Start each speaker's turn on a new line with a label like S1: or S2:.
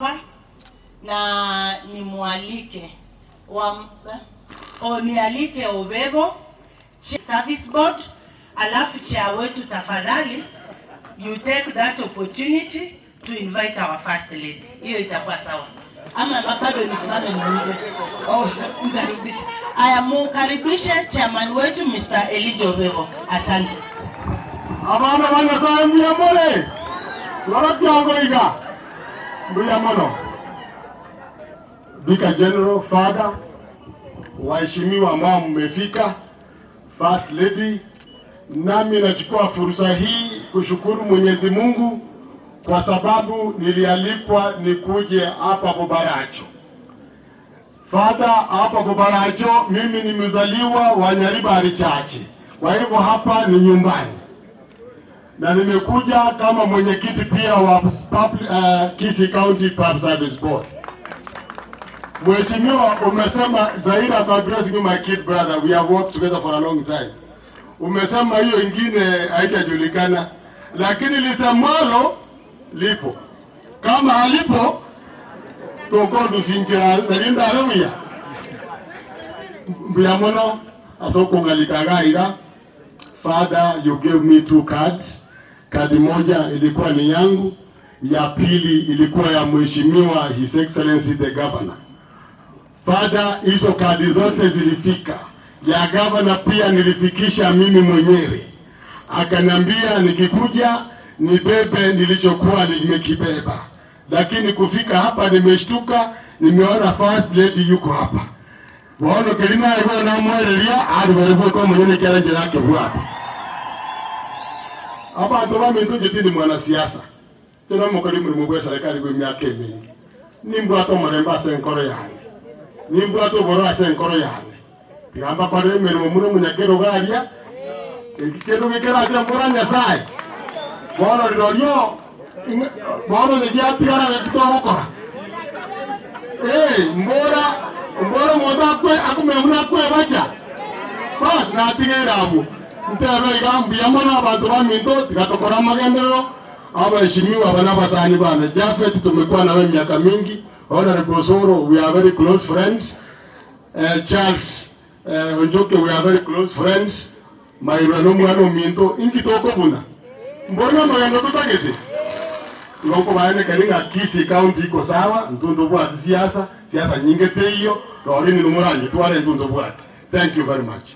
S1: Hapa na nimwalike wa, o nialike Obebo Service Board, alafu chair wetu tafadhali, you take that opportunity to invite our First Lady. Hiyo itakuwa sawa. Ama bado nisimame niulize? Oh, nitarudisha. Aya, mukaribishe chairman wetu Mr. Elijah Obebo. Asante.
S2: Abana ba Nyasaye, mbuyamole lora mbuya mono. Vicar General Father, waheshimiwa ambao mmefika, First Lady, nami nachukua fursa hii kushukuru Mwenyezi Mungu kwa sababu nilialikwa nikuje hapa Bobaracho. Father, hapa Bobaracho mimi ni mzaliwa wa Nyaribari Chache, kwa hivyo hapa ni nyumbani na nimekuja kama mwenyekiti pia wa Kisii County Public Service Board. Mheshimiwa, umesema Zaira, I'm addressing my kid brother, we have worked together for a long time. Umesema hiyo ingine haitajulikana, lakini lisemwalo lipo, kama halipo tokodusinjira nalinda haleluya mbuya mono asokungalikaga. Father, you gave me two cards. Kadi moja ilikuwa ni yangu, ya pili ilikuwa ya Mheshimiwa His Excellency the Governor. Father, hizo kadi zote zilifika. Ya governor pia nilifikisha mimi mwenyewe, akaniambia nikikuja nibebe nilichokuwa nimekibeba, lakini kufika hapa nimeshtuka, nimeona First Lady yuko hapa bono kelima igo namwereria ari bari ko mwenye kera njira yake bwate abantu baminto njye mwanasiasa tena mukori mulimo gwa serikali gwa myaka emingi, nimbwata omurembe ase enkoro yane, nimbwata oboro ase enkoro yane, tigamba korera emirimo muno omunyakero garia eki kindu gikeratira mbora Nyasaye bono rirorio bono negiatigara gekitogokora. Mbora mbora omonto akwe akumenya buna akwebacha bas natigere abwo ntebe iga mbuya mono abantu baminto tigatokora amagenderero. Abaheshimiwa bana basani bana Jafet, tumekuwa nawe miaka mingi. Honorable Osoro, we are very close friends. Charles Onjoke, we are very close friends. Mairwa no mwana ominto inkitoko buna mbona magendo tutagete ngoko baene karinga Kisii County iko sawa ntundu bwati siasa siasa nyingi teiyo rori ni numuranyi tware ntundu bwati. Thank you very much.